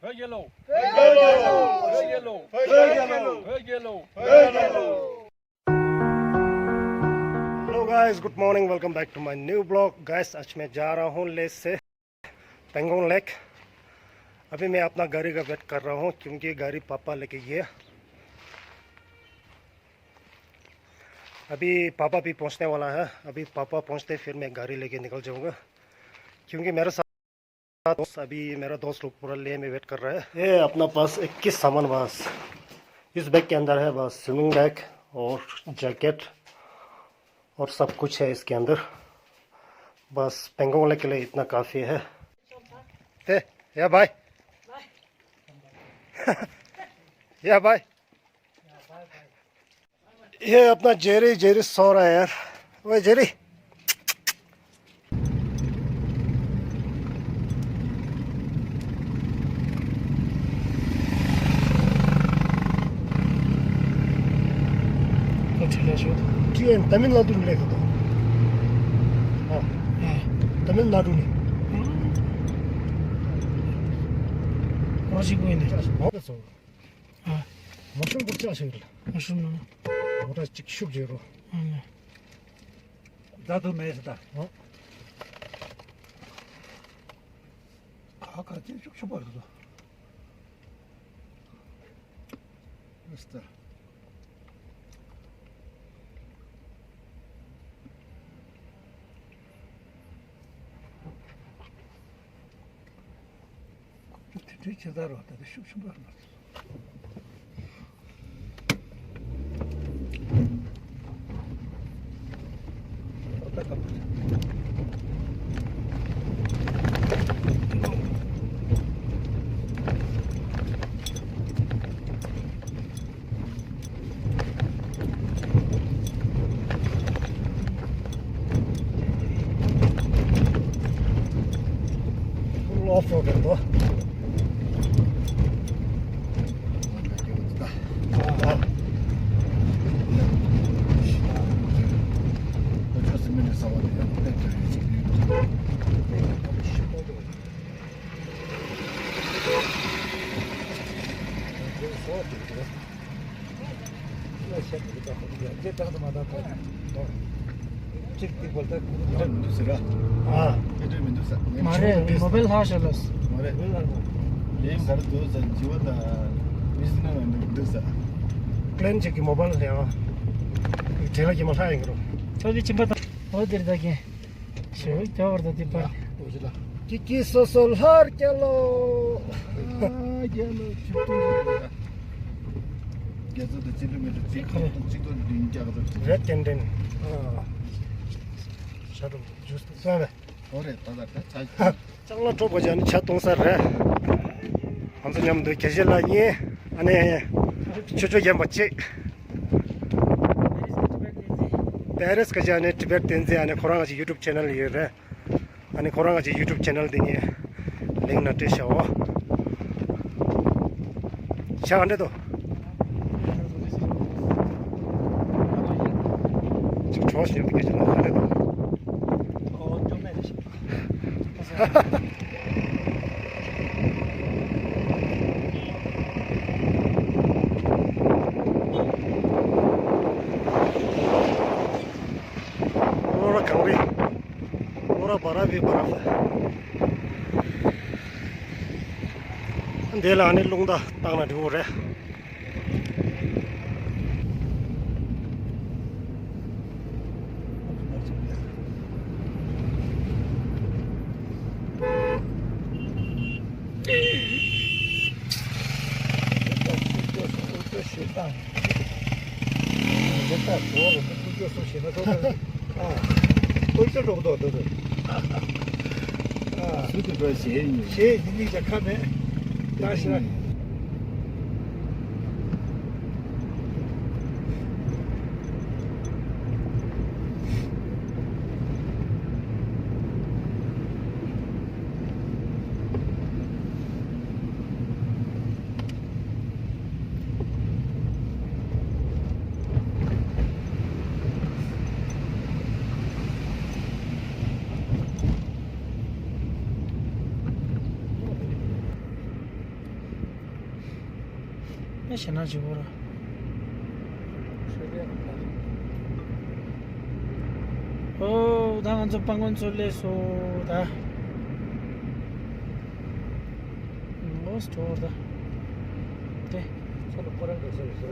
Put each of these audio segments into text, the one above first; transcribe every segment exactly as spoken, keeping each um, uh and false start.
བོད་རྒྱལ་ལོ། བོད་རྒྱལ་ལོ། བོད་རྒྱལ་ལོ། བོད་རྒྱལ་ལོ། བོད་རྒྱལ་ལོ། Hello guys, good morning, welcome back to my new vlog. Guys, आज मैं जा रहा हूँ लेह से पेंगोंग लेक। अभी मैं अपना गाड़ी का वेट कर रहा हूँ क्योंकि गाड़ी पापा लेके गया। अभी पापा भी पहुँचने वाला है। अभी पापा पहुँचते फिर मैं गाड़ी लेके निकल जाऊँगा क्योंकि मेरे साथ दोस्त, अभी मेरा दोस्त लोग पूरा लेह में वेट कर रहा है। ये अपना पास इक्कीस सामान बस इस बैग के अंदर है, बस स्विमिंग बैग और जैकेट और सब कुछ है इसके अंदर। बस पेंगोंग लेक के लिए इतना काफ़ी है। ए, या भाई। या भाई। ये अपना जेरी, जेरी सो रहा है यार। ओए जेरी। ཁྱེད་ཡང་ཏ་མིལ་ནཱ་ཌུ་ནས་སླེབས་ཡོད་དོ། ཨ། ཨ། ཏ་མིལ་ནཱ་ཌུ་ནས། ཨ། རོ་ཞིག་པོ་ཡིན་ནས། ཨ། ཨ། མ་ཤོང་པོ་ཅག་ཞིག་རེད། མ་ཤོང་ན། མོ་ཊ་གཅིག་ཤུགས་རྒྱས་རོ། ཨ་ནི། རྫ་དུ་མེད་ཟེར་ད། ཨ། ཁ་ཁ་ཅིག་ཤུགས་ཤུགས་པ་རེད་དོ། ཨ་སྟ། དེ་འདྲའི་ཆེ་ས་རོ་ད་དེ་ཤུགས་ཆེན་པོ་མ་རེད། Full off road ཡིན་དོ། གཅིག་ཏིག་པར་ད་ཁུར་མི་འདུག་ཟེར་ར། ཨ། ཁྱེད་འདྲ་མི་འདུག་ཟེར། མ་རེད། མོ་བེལ་ལྷག་ཤག་ལ། མ་རེད། ལེན་གར་འདུག་ཟེར། བྱི་བ་དང་མི་སི་ན་མི་འདུག་ཟེར། ཀླན་ཅིག་གི་མོ་བེལ་ལེན་ཨ། དྲེལ་ལ་གྱི་མ་ལྷག་ཡིན་གི་རོ། ད་དེ་ཕྱིན་པ་དང་འོ་དེར་ད་གིན། ཞེ་བའི་རྒྱ་བར་དང་དེ་བར། ཀི་ཀི་སོ་སོ་ལྷར་སྐྱེ་ལོ། ཨ་རྒྱལ་ལོ་ཆུ་ཏུང་རེད། རྒྱལ་ཚོགས་དང་སྤྱི་འཐུས་མི་འདུག་གཅིག་ཁ་ལོ་གཅིག་ཏུ་བདུན་བརྒྱ་ག་ཚོད་རེད། ཏན་ཏན། ཨ། ཤ་རུ་ཇུས་ཏུ་སོང་བས། འོ་རེད། ད་ད་ད་ཚ། ལྕང་ལ་གྲོགས་པོ་ཅག་ནི་ཇ་འཐུང་ས་རེད། ང་ཚོ་མཉམ་དུ་དགེ་བཤེས་ལགས་གཉིས་ཨ་ནི་ཆོས་ཕྱོགས་རྒན་པ་གཅིག་པེ་རིས་ཀ་ཅག་ནི་ཊི་བེཊ་བསྟན་འཛིན། ཨ་ནི་ཁོ་རང་གི་ཡུ་ཊུབ་ཆེ་ནལ་ཡོད་རེད། ཨ་ནི་ཁོ་རང་གི་ཡུ་ཊུབ་ཆེ་ནལ་དེ་ནི་ལིང་ན་སྤྲད་ཤག་འོ། ཆ་ག་འདྲ་འདུག་ཅིག་གྲོགས་ཤིག་ཡོད་པའི་སྐད་ཆ་ལ་ག་འདྲ་འདུག་ལོ་ར་གངས་རི། ལོ་ར་བ་ར་བི་བ་ར་ཧྥ། འདི་ལ་ནི་རླུང་རྟ་བཏང་ན་འགྲིག་གི་རེད། ཨ། ཨོལ་ཏེ་འགྲོ་གི་འདུག་འདུག་འདུག་ཨ། སུ་དེ་འགྲོ་ཞེས་ཡིན། ཞེས་ཡིན་ནི་ཅག་ཁ་མེད། ད་ཤི་ར། ཨེ་ཞེ་ན་ཅིག་བོར། ཨོ་ད་ང་ཚོ་སྤང་གོང་ཚོ་སླེབས་སོང་ད། ཨོ་སྟོར་ད། དེ། ཚོ་ལ་ཁོ་རང་གི་སོ་སོ།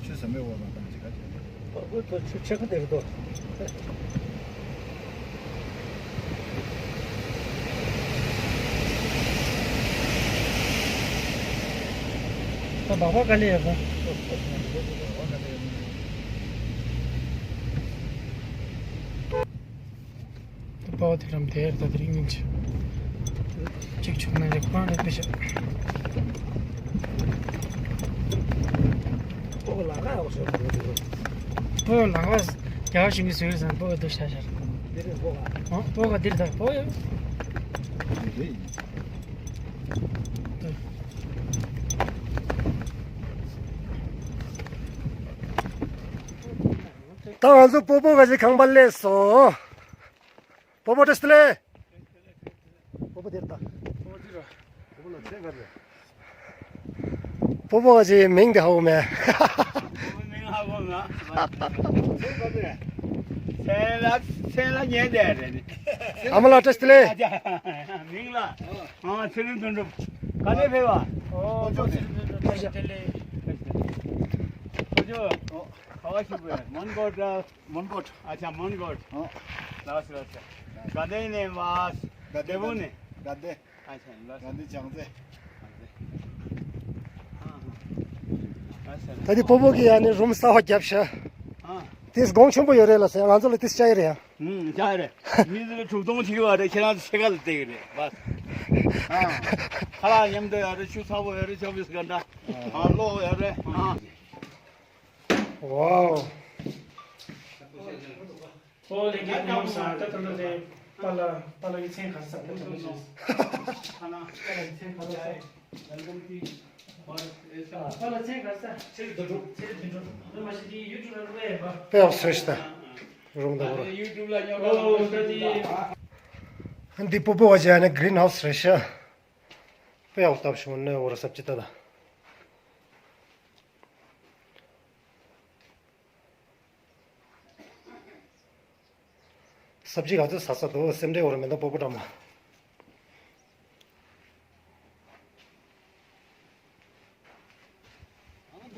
ཆུ་ཟམ་པའི་འོག་ལ་བཏང་ཅིག་ག་ཅིག་ཨ་ཁུ་ཚོ་ཆུ་ཆེ་ཁ་དེ་རེད་དོ། ད་སྦག་སྦག་ག་ལེ་ཡོད་གོ། ད་པའོ་དེ་རམ་དེར་ད་དེ་རིང་ཉིན་ཆ་གཅིག་ཆུང་ན་རེ་ཁོང་རེ་པེ་ཤ། པོ་ལ་ཁ་ཡོག་ཤོར་འདུག་པོ་ལ་ཁ་རྒྱ་ཞིང་གི་ཟེར་ཟན་པོ་དུ་ཤ་ཤར། དེ་རེད་པོ་ཁ། ཨོ་པོ་ཁ་དེར་ད་པོ་ཡོད། དེ་རེད། ད་ང་ཚོ་སྤོ་བོ་ག་ཞིག་ཁང་པ་སླེབས་སོང་། སྤོ་བོ་བཀྲ་ཤིས་བདེ་ལེགས། སྤོ་བོ་དེར་ལྟ། སྤོ་བོ་ལ་ཚེ་ག་རེ། སྤོ་བོ་ག་ཞིག་མིང་དེ་ཧ་གོ་མེད། མིང་ཧ་གོ་མེད། ཚེ་ག་རེ། ཚེ་ལ་ཚེ་ལ་ཉེ་དེ་རེད། ཨ་མ་ལགས་བཀྲ་ཤིས་བདེ་ལེགས། མིང་ལ། ཨ་ཚེ་རིང་དོན་གྲུབ། ག་ནས་ཕེབས་པ། ཨོ་ཅོ་ཚེ་རིང་དོན་གྲུབ་བཀྲ་ཤིས་བདེ་ལེགས། ཨོ་ཅོ། ག་བ་ཞིག་པས་མོན་གྷོ་འདྲ། མོན་གྷོ། ཨ་ཅག་མོན་གྷོ། ཨོ། ལགས་སོ་ལགས་སོ། དགའ་ལྡན་ནས་མ། དགའ་ལྡན་འབྲས་སྤུངས་ནས། དགའ་ལྡན། ཨ་ཅག་ལགས་སོ། དགའ་ལྡན་བྱང་རྩེ། ཨ་ལགས་སོ། ད་དེ་སྤོ་བོ་གི་ཡ་ནི་རུམ་གསར་པ་བརྒྱབ་ཤག་ཨ། དེ་སྒོང་ཆེན་པོ་ཡོད་རེད་ལ་ཟེར། ང་ཚོ་ལ་དེ་བཅའ་ཡི་རེད་ཡ། ཨུམ་བཅའ་ཡི་རེད། མི་ཚོ་དྲུག་སྟོང་ཅིག་ཡོད་རེད། ཁྱེད་རང་ཚོ་ཕྱེད་ཀ་ལ་བསྡད་ཀྱི་རེད་བ། ཨ། ཁ་ལག་མཉམ་དུ་ཡོད་རེད། ཆུ་ཚ་པོ་ཡོད་རེད། ཆོ་བིས་གྷན་ཊ། ཨ་གློག་ཡོད་རེད། ཨ། ཝའོ། ཨོ་ལེ་གི་ཉམས་སང་ད་ད་ད་དེ་པ་ལ་པ་ལ་གི་མཚན་ག་རེ་ཟེར་ད་ད་ད་ད། པ་ལ་གི་མཚན་ག་རེ་ཟེར། པ་ལ་མཚན་ག་རེ་ཟེར། ཚེ་རིང་དོན་གྲུབ། ཚེ་རིང་དོན་གྲུབ། འདི་མ་གཞི་དེ་ཡུ་ཊུབ་ལ་བླུགས་ཡས་པ། དཔེ་ཡག་སོ་ཤི་ད། རུང་ད་བོ་ར། ཡུ་ཊུབ་ལ་ཉོ་ཨོ་ད་དེ། འདི་སྤོ་བོ་བ་ཅན་ནི་གྷི་རིན་ཧའུ་སི་རེད་ཤག་དཔེ་ཡག་པོ་བཏབ་བྱུང་ནས་འོ་ར་སབ་ཅི་ད་ད། སབ་ཇི་ག་ཚོད་ཟ་ས་འདུག་སེམས་ཁྲལ་འོ་ར་མེད་འདུག་སྤོ་བོ་འགྲམ་ལ། ད་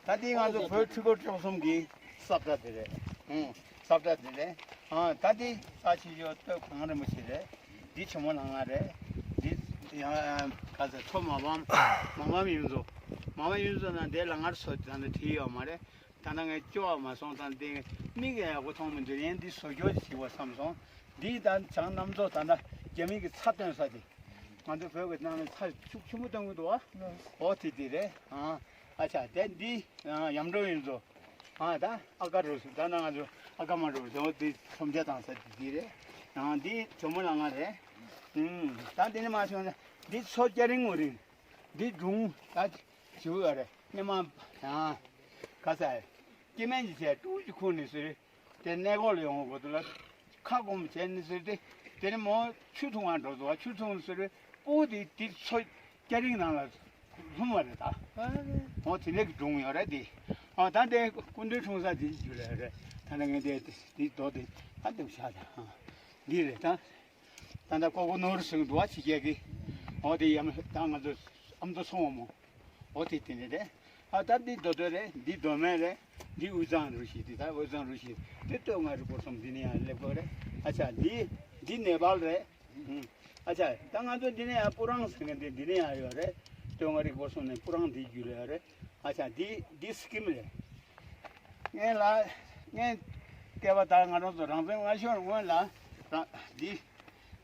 ལྟའི་ང་ཚོ་བོད་ཁྲི་སྐོར་བཅུ་གསུམ་གྱི་ས་བཀྲ་དེ་རེད། ཨང་། ས་བཀྲ་དེ་རེད། ཨང་། ད་ལྟའི་ས་ཆེ་ཤོས་སྟོད་གངས་རིན་པོ་ཆེ་རེད། འདི་ཆུ་མོ་ལ་ང་རེད། འདི་ཡང་ག་ཚོད་མཚོ་མ་ཕམ། མ་ཕམ་གཡུ་མཚོ། མ་ཕམ་གཡུ་མཚོ་ན་འདི་ལ་ངར་སོ་ད་ནི་བྲིས་ཡོད་མ་རེད། ད་ནི་ངས་སྐྱོ་བ་མ་སོང་། ད་འདི་མིག་ཡག་པོ་མཐོང་མི་འདུག་ཡང་འདི་བཟོ་སྐྱོ་ཞིག་བྱེད་དགོས་བསམ་སོང་། འདི་ད་བྱང་གནམ་མཚོ་ད་ལྟ་རྒྱ་མི་གི་ཚྭ་བཏོན་ས་དེ། ང་ཚོ་བོད་ཀྱི་ནང་ནས་ཚྭ་ཤུགས་ཆེན་པོ་བཏོན་གི་འདུག་བ། ཨོ་དེ་དེ་རེད། ཨ་ཨ་ཆ་དེ་འདི་ཡམ་འབྲོག་ཡུལ་ཚོ། ཨ་ད་ཨ་ཀ་རུ་ད་ན་ང་ཚོ་ཨ་ཀ་མ་རུ་ཚོ་འདི་ཚོམ་བྱ་བཏང་ས་དེ་དེ་རེད། ཨ་འདི་ཇོ་མོ་ལ་ང་རེད། ཨུམ་ད་འདི་ནས་མ་བྱུང་ན་འདི་མཚོ་སྐྱ་རིང་ངོ་རིང་། འདི་སྒྲུང་ད་ཞུ་ཡོད་རེད། སྙེ་མ་ཡང་ག་ས་སྐྱེ་དམན་གྱི་ཆེད་ཀྲུའུ་ཞིག་ཁུངས་ནས་ཟེར། དེ་གནས་སྐོར་ལ་ཡོང་དགོས་འདུག་ལ། ཁ་སྐོམ་བྱས་ནས་ཟེར་ཏེ་ དེ་ནི་མོ་ཆུ་འཐུང་བར་འགྲོ་འདུག་བ། ཆུ་འཐུང་ཟེར་བའི་ཕྲུ་གུ་དེ་དེ་མཚོ་སྐྱ་རིང་ནང་ལ་ལྷུང་བ་རེད་ད། ཨ་ནི། འོ་དེ་འདྲ་གི་སྒྲུང་ཡོད་རེད་དེ། ཨ་ད་དེ་སྐུ་མདུན་འཁྲུངས་ས་དེ་རྒྱུད་ལ་རེད། ད་ནི་ངས་དེ་དེ་རྡོ་དེ་ད་འདེབས་བཞག་ད། འདི་རེད་ད། ད་ལྟ་ཀོ་ཀོ་ནོར་ཟིན་འདུག་བ། ཕྱི་རྒྱལ་གི། འོ་དེ་ཡང་ད་ང་ཚོ་ཨ་མདོ་སོང་བ་མོ། འོ་དེ་དེ་ནས་རེད། ཨ་ད་འདི་རྡོ་རྡོ་རེད། འདི་རྡོ་སྨན་རེད། འདི་དབུས་གཙང་རུ་བཞི། འདི་ད་དབུས་གཙང་རུ་བཞི། དེ་སྟོད་མངའ་རིས་སྐོར་གསུམ་འདི་ནས་ཡང་སླེབས་དགོས་རེད། ཨ་ཅག་འདི་འདི་ནེ་པཱལ་རེད། ཨ་ཅག་ད་ང་ཚོ་འདི་ནས་ཡང་སྤུ་རང་ཟེར་མཁན་འདི་འདི་ནས་ཡང་ཡོད་རེད། སྟོད་མངའ་རིས་སྐོར་གསུམ་ནས་སྤུ་རང་འདི་རྒྱུད་ལ་ཡོད་རེད། ཨ་ཅག་འདི་འདི་སི་ཀིམ་རེད། ངས་ལ། ངས་བལྟས་པ་ལྟར་ང་རང་ཚོ་རང་བཙན་སྔ་ཤོར་སྔོན་ལ་རང་འདི།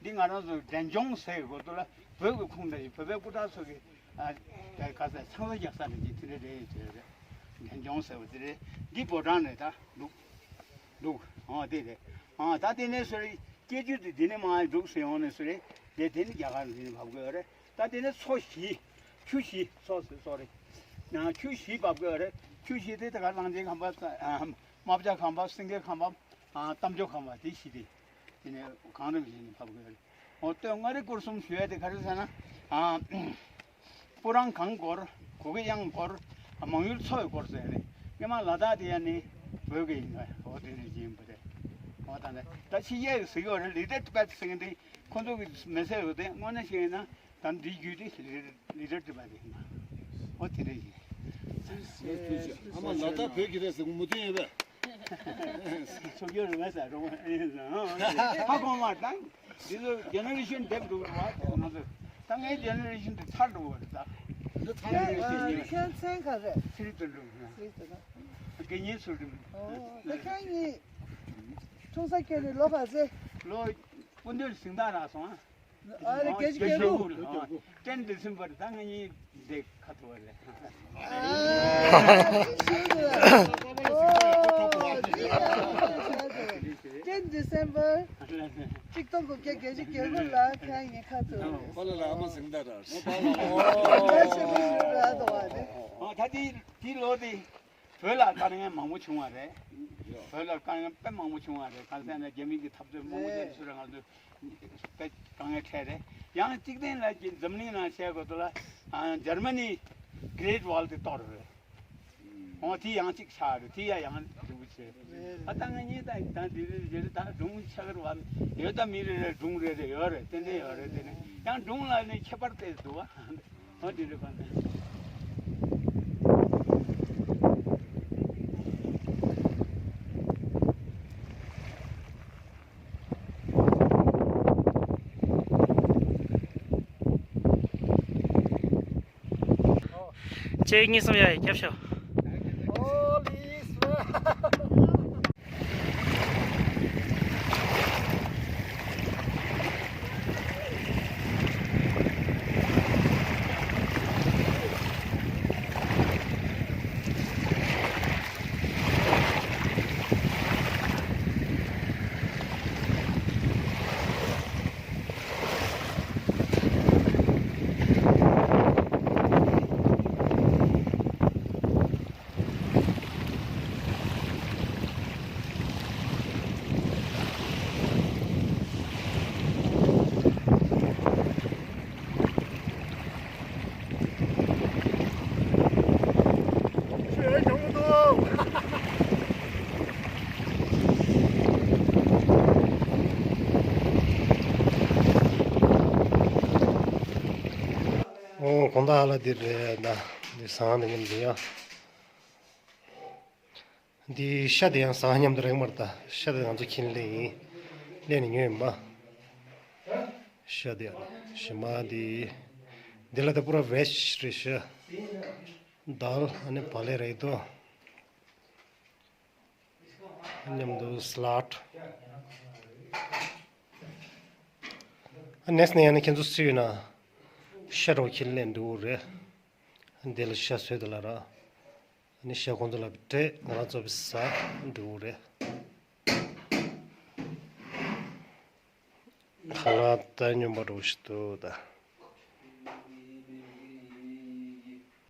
འདི་ང་རང་ཚོ་འབྲས་ལྗོངས་ཟེར་གི་སྐོར་དུ་ལ་བོད་ཀྱི་ཁུངས་དང་བོད་པའི་སྐུ་དྲག་ཚོ་གི་ཨ་ད་ག་ས་ཆང་ས་རྒྱག་ས་རེད། ཅིག་དེ་འདྲ་རེད་ཟེར་རེད། འབྲས་ལྗོངས་ཟེར་བ་དེ་རེད། འདི་ཕོ་བྲང་རེད་ད། འདུག་འདུག་ཨོ་དེ་རེད། ཨ་ད་དེ་ནས་སོ་རེད། སྐད་ཅིག་དེ་འདི་ནས་མར་འདུག་སེ་ཡོང་ནས་སུ་རེད། དེ་དེ་ནི་རྒྱ་གར་འདི་ནས་བབས་དགོས་རེད། ད་དེ་ནས་མཚོ་བཞི། ཆུ་བཞི། སོ་སོ་སོ་རེད། ན་ཆུ་བཞི་བབས་དགོས་རེད། ཆུ་བཞི་དེ་ད་ག་གླང་ཆེན་ཁམས་པ། ཨ་རྨ་བྱ་ཁམས་པ། སེང་གེ་ཁམས་པ། ཨ་རྟ་མཆོག་ཁམས་པ། དེ་བཞི་དེ་དེ་ནས་གང་རུང་བཞི་ནས་བབས་དགོས་རེད། འོ་སྟོད་མངའ་རིས་སྐོར་གསུམ་ཞུ་ཡ་དེ་ག་རེ་ཟེར་ན། ཨ། སྤུ་རང་གངས་སྐོར། གུ་གེ་གཡང་སྐོར། མང་ཡུལ་མཚོ་ཡི་སྐོར་ཟེར་ནས། སྔོན་མ་ལ་དྭགས་དེ་ཡ་ནི་བོད་ཀྱི་ཡིན་པ། འོ་དེ་ནས་ཡིན་པ་རེད། འོ་ད་ནི་ད་ཕྱི་རྒྱལ་གྱི་ཟེར་གྱི་ཡོད་རེད། ལི་ཏལ་ཏི་བེཊ་ཟེར་མཁན་དེ་ཁོ་ཚོ་གི་མི་ཟེར་ཡོད་དེ། དངོས་གནས་བཤད་ན་ད་འདིའི་རྒྱུད་དེ་ལི་ཏལ་ཏི་བེཊ་རེད་ན། འོ་དེ་འདྲ་ཡིན། ཨ་མ་ལ་དྭགས་བོད་ཀྱི་རེད་ཟེར་གི་མུ་མཐུད་ཡོད་པས། ཚོགས་ཡོད་རེད་མེད་ཟེར་རོ། ཧ་གོ་མ་དང་། འདི་ཚོ་ཇེ་ནེ་རེ་ཤན་འདེབས་འགྲོ་བ་དེ་ང་ཚོ། ད་ངའི་ཇེ་ནེ་རེ་ཤན་དེ་ཚར་འགྲོ་བ་རེད་ད། འདི་ཚར་ནས་ཤེས་ཉེ། ཁྱེད་མཚན་ག་རེད། ཚེ་རིང་དོན་གྲུབ། ཚེ་རིང་དོན་གྲུབ། དགེ་བསྙེན་ཚུལ་ཁྲིམས། ཨོ་ད་ཁྱེད་གཉིས་འཁྲུངས་ས་སྐྱེས་ནས་ལོ་ག་ཚོད། ལོ་སྐུ་མདུན་གཟེངས་རྟགས་རག་སོང་ཨ། ཨ་རེ་བརྒྱད་ཅུ་གྱ་དགུ། ཨ་ཊེན་ཌི་སེམ་པར་ད་ང་གཉིས་འདི་ཁ་ཐུག་རེད། ཨ་ཅིག་ཞུ་དགོས། ཨོ་ཊེན་ཌི་སེམ་པར་གཅིག་སྟོང་དགུ་བརྒྱ་བརྒྱད་ཅུ་གྱ་དགུ་ལ་ཁྱེད་གཉིས་ཁ་ཐུག་རེད། པཱ་ལགས་ལ་ཨ་མ་གཟེངས་རྟགས་རག་སོང་། ཨོ་ཆེ་མོ་ཞུ་ར་དོ་བ་རེད། ཨ་ད་དེ་དེ་ལོ་དེ། བོད་ལ་དཀའ་ངལ་མང་པོ་བྱུང་བ་རེད། བོད་ལ་དཀའ་ངལ་དཔེ་མང་པོ་བྱུང་བ་རེད། གང་ཟེར་ན་རྒྱ་མི་གི་འཐབ་རྩོད་མང་པོ་རེད། བྱས་ཚུལ་ང་ཚོ་དཔེ་དཀའ་ངལ་འཕྲད་རེད། ཡང་གཅིག་བསྟན་ལ་འཛམ་གླིང་ནང་བཤད་དགོས་འདུག་ལ། ཨ་འཇར་མ་ནི་གི་རེ་ཊི་ཝོལ་དེ་གཏོར་རེད། འོ་དེ་ཡང་གཅིག་ཆགས་རེད། དེ་ཡ་ཡང་འགྲིག་པོ་བྱས། ཨ་ད་ང་གཉིས་ད་ད་འདི་རེད་རེད། ད་སྒྲུང་ཆགས་རེད་བ། ཡོད་ད་མི་རེ་རེ་སྒྲུང་རེ་རེ་ཡོད་རེད། དེ་འདྲ་ཡོད་རེད། དེ་ནས་ཡང་སྒྲུང་ལ་ནི་ཁྱད་པར་དེ་འདུག་བ། ཨོ་དེ་འདྲ་གང་ལྟར། ཅེ་གཉིས་གསུམ་ཡ་ཡི་རྒྱབ་ཤོག་ཨོ་ལི་སི། ཨོ་དགོང་དག་ཨ་ལ་འདིར་རེད་ད། འདི་བཟང་འདི་མིན་འདི་ཡ། འདི་ཤ་དེ་ཡང་བཟང་སྙམ་དུ་རེག་མར་ད། ཤ་དེ་ང་ཚོ་ཁྱིམ་ལས་ཡིན། ལས་ནས་ཉོས་ཡིན་པ། ཤ་དེ་ཡང་ཞི་མ་འདི། འདི་ལ་ད་པུ་ར་བེཇ་རེད་ཤ། དཱལ་ཨ་ནི་བག་ལེབ་རེད་དོ། མཉམ་དུ་སླད། ཨ་ནེས་ནས་ཡང་ན་ཁྱེད་ཚོ་སུ་ཡོད་ན། ཤ་རོ་ཁྱེར་ལེན་འགྲོ་གི་རེད། འདི་ལ་ཤ་བཟོས་དེ་ལ་ར། ཨ་ནི་ཤ་ཁོང་ཚོ་ལ་སྤྲད་ང་རང་ཚོ་བི་ཟ་འགྲོ་གི་རེད། ཁ་ལག་ད་སྨྱོན་པ་འགྲོ་ཞིག་འདུག་ད།